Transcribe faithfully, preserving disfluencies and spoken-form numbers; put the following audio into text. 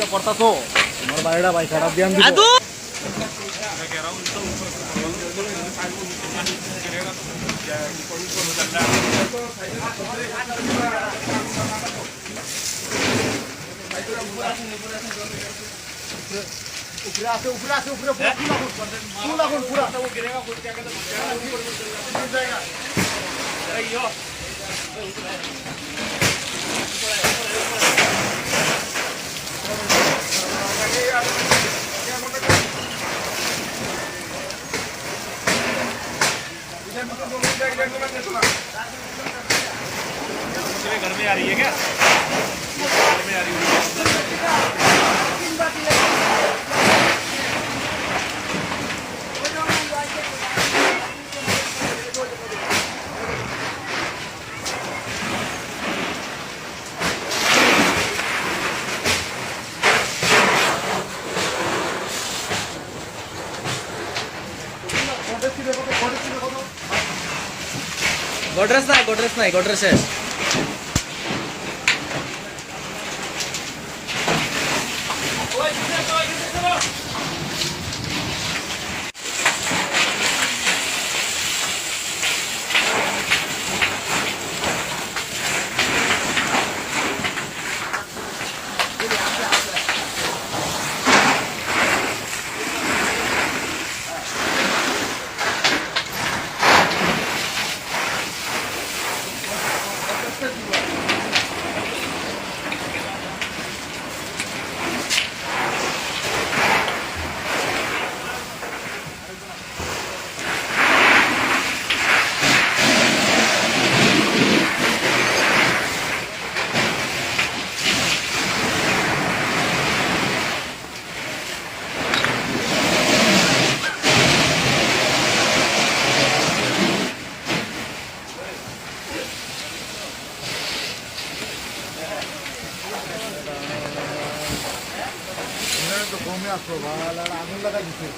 Portaso, tomar bairera bai khara diyan dibo. Adu! Upre ase, upre ase, upre, pura, pura, pura. Pura, pura, pura. घर में आ रही है क्या? घर में आ रही है। Godrej nai, Godrej nai, Godrej শেষ। এখানে তো কমে আসলো, বাবা, আগুন লাগাই দিছে।